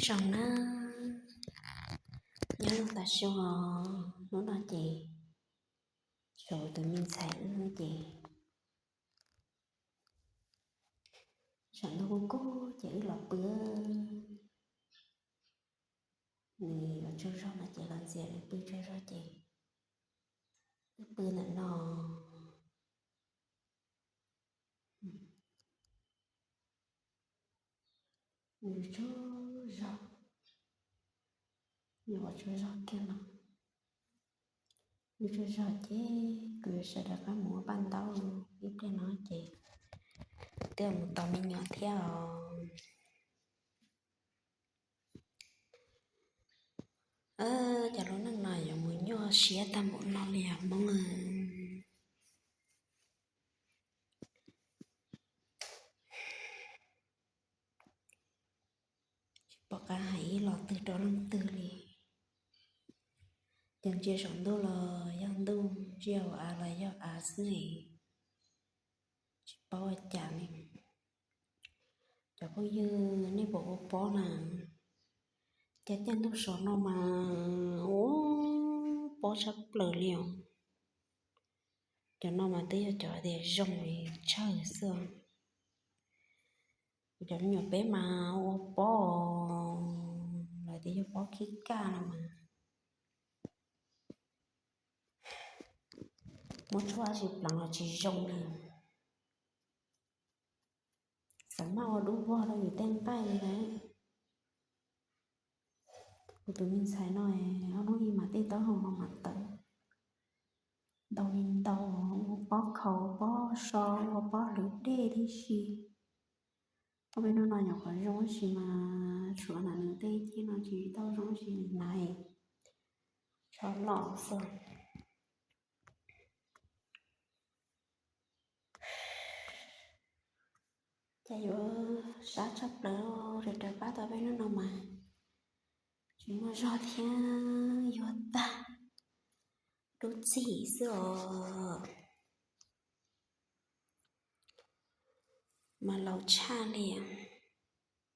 Zoo na, nyob zoo tas su os. Hnub no ces saum tus me ntxhais wb ces saum ntuj kub kub ces wb los pw. Nws yuav tsaug zog no ces los ntxias nws pw tsaug zog ces wb pw ntawm no. Nws tsaug zog, nws ua tsaug zog kiag no. Nws tsaug zog ces kuv yuav sawv daws qab mus ua paj ntaub ib pliag no ces twb mus tos me nyuam thiab os. Cov lub neej no yuav mus nyuaj siab tag npaum no li os Hmoob. Tsis pom qab hais ib los twg rau leej twg li. Cov ntsia saum ntuj los yog ntuj, ntsia hauv av los yog av xwb es tsis paub ua cas li. Cov phooj ywg, nej puas ua pob na? Cas caij ntuj sov no mas ua pob tshaj plaws li os. Cov no mas twb yog cov tias zoo li tsawg xwb. Kuv cov me nyuam peb mas ua pob lawm tias yog pob khib kaj no mas muab tshuaj tsis pleev los tsis zoo li. Xav maj ua dub vog rau yus tej nqaij li lawm. Kuv tus me ntxhais no ob hnub ib mas tej taub hau no mas tawv ntau li ntau, ua pob khaus pob so ua pob hlwv dej tib si. Ob peb hnub no nyuam qhuav zoo tab sis mas tshuav nram nws tej ciaj no tsis tau zoo tab sis nws hnav tsho loj xwb. Cas yuav sab tshaj plaws, raws raws pab tau peb hnub no mas tsis muaj zog thiab yuav tag dub txig xwb os. Mas laus tshaj li.